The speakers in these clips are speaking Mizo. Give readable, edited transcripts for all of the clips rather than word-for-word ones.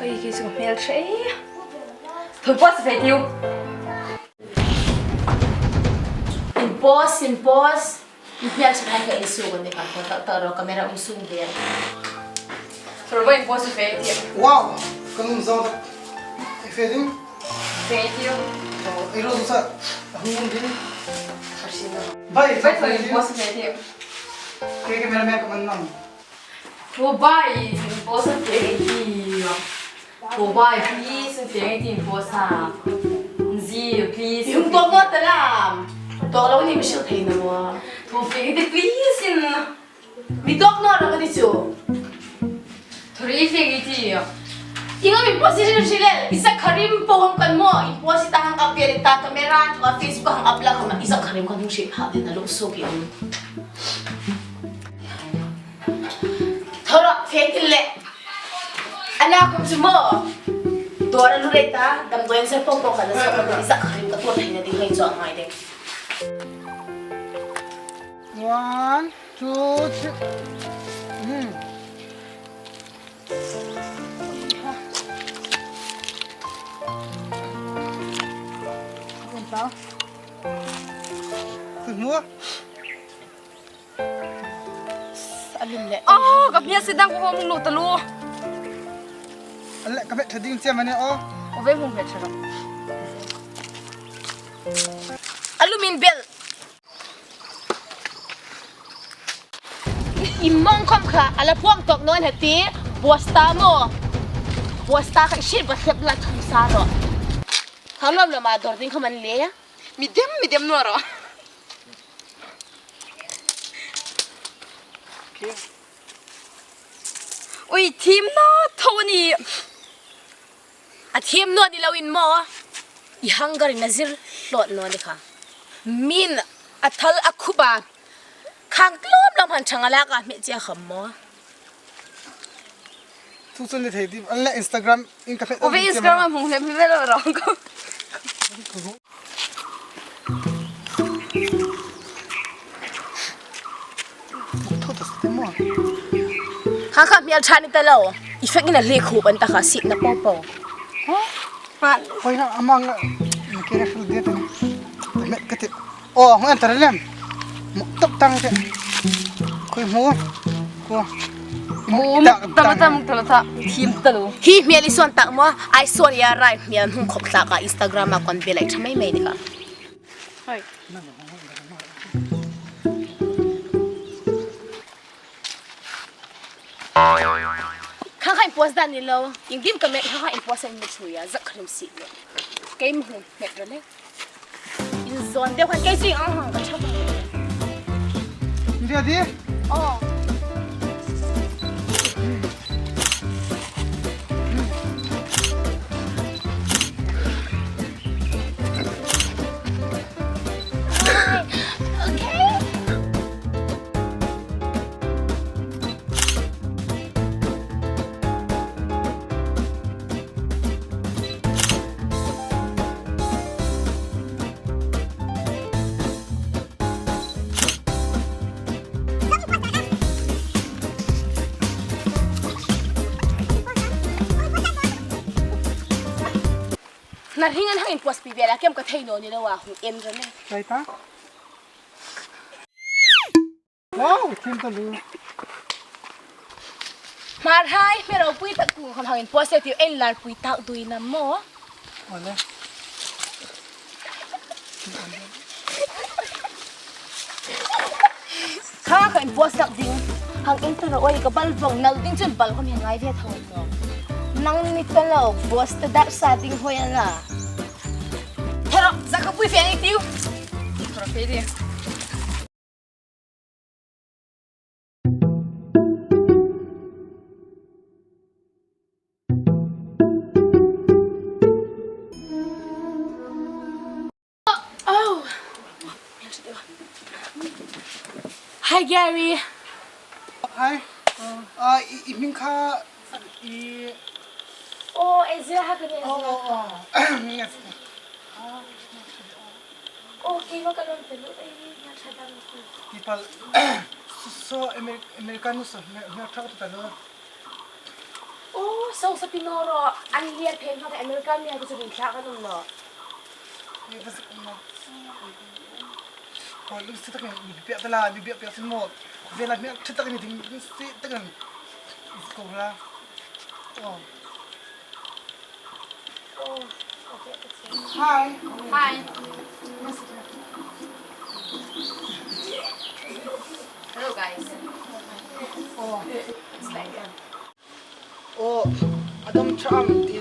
Oi khi chu hmel tha e. Thôi post ve tiu. In post in post. I hmel tha hai ka in su kan ni kha tho tak tak ro camera um sung ve. Thor va in post ve tiu. Wow, kan um zong tak. I fe ding. Fe tiu. I ro sa hung ding. Vai Vai thor in post ve tiu. Ke camera man ka man nam. Thu bai in post fe tiu. Thu bai please in fe tiu post ha. Zi please. Yung to mo talam. To lo ni mi shil thei na mo. Thu fe tiu please in. Mi tok no ro ka ti chu. Thori fe tiu. Inga mi position shilel isa kharim po hom kan mo i post ta hang up ta camera to Facebook hang up la khama isa kharim kan hung shi pha din na lo so ki um. Thora fetil le ana kum chu mo dora lu re ta dam doen ser po po kana sa ka isa kharim ka to thaina ding ngai cho ngai de. 1 2 3. Sao? Từ mua. Alum le. Oh, ka mia sidang ko mong lu talu. Alle ka bet thading che mane o. O ve mong bet chara. Alumin bell. Imong khom kha ala puang tok non hati buasta mo. Buasta kha shit ba sep la thum sa ro. Thamlam la ma dor ding khaman le. Midem midem no ro. Ui thim no thoni. A thiam no ni lo in mo. I hangar in azir hlot no ni kha. Min athal akhuba khang tlom lam han changala ka me chia kham mo. Tu chun le thei di alle Instagram in ka O ve Instagram mong le me lo ro ko. Tho ta te mo. Kha kha mial tha ni ta lo. Effect ina le khu ban ta kha sit na po po. Ma Koi na amang ke ra fil de te. Me ka te. Oh, ngan tar lem. Mo top tang te. Koi mo. Ko. Um ta ta mong ta ta thim talu. Hi mial ison tak mo ai sorry ya rai mial hung khop ta ka Instagram ma kon be lai thamai mai ni kha. Hai. Kha kha post dan ni lo. Ingdim ka me kha kha post an mi chuya zak kharim si lo. Ke mu hung met ro le. In zon de khan ke sing ang hang ka chap. Ni di. Oh. Okay. Na ringan hang in post pi bela kem ka thei no ni lo wa hung en ro le. Kai ta. Wow, thim ta lu. Mar hai me ro pui ta ku kham hang in post ti en lar pui tak dui na mo. Ole. Kha kha in post tak ding hang in ta ro oi ka bal vong nal ding chun bal khom ngai ve tho no. Nang ni ta lo post ta dar sa ding hoi la. Thero za ka pui fe ni tiu. Thora fe di. Oh. Hi Gary. Hi. I ming kha i Oh, Ezra ha ka ni oh Ezra. oh. Yes. Okay, ma ka lon telu ai ya thadang ku. People so Americano so me tha ta lo. Oh, So sa pinoro an lian phen hma America mi ha ku chu thla kan um no. Mi va zik um no. Ko lu si tak ni bi ta la bi bi sin mo. Ve la mi thit tak ni ding si tak ni. Ko la. Oh. Oh, okay. Hi. Hi. Hello guys. Oh. It's like Oh, Adam cham ti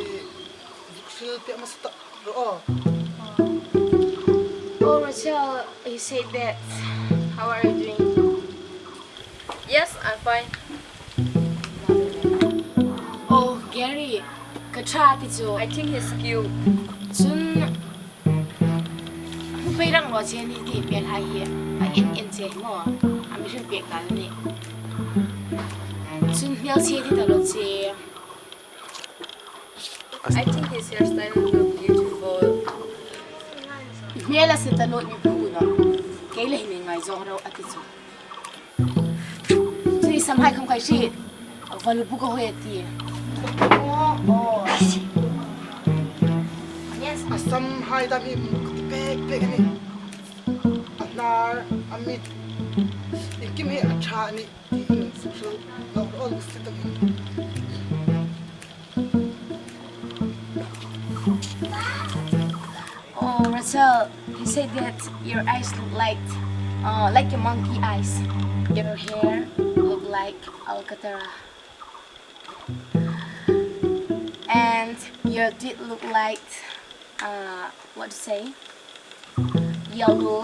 sil te mas ta ro. Oh. Oh, Rachel, you said that. How are you doing? Yes, I'm fine. Oh, Gary, ka tha ti chu. I think he's cute. Cun pei rang lo che ni ti pel hai hi a in in che mo a mi hrim pe kal ni. Cun hmel che ti ta lo che. I think his hairstyle look beautiful. Hmel a se ta lo mi phu no. Kei le hin ngai zong ro ati chu. Cui sam hai kham kai shi valu bu ko hoi ti. Oh. Oh. Yes. Asam hai dam hi pek pek ani. Ahnar amit ikim hi a tha ani ti in sil lo ol si tak in. Oh, Rachel, you said that your eyes look like like a monkey eyes. Your hair look like Alcatraz. And your teeth look like what to say? Yellow,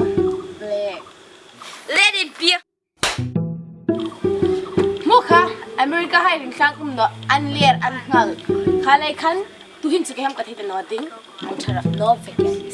black. Let it be. Mu kha America hai ring tlang um no an ler an ngal. Kha lai khan tu hin chu ke ham ka thei ta no ding. An thara no veke.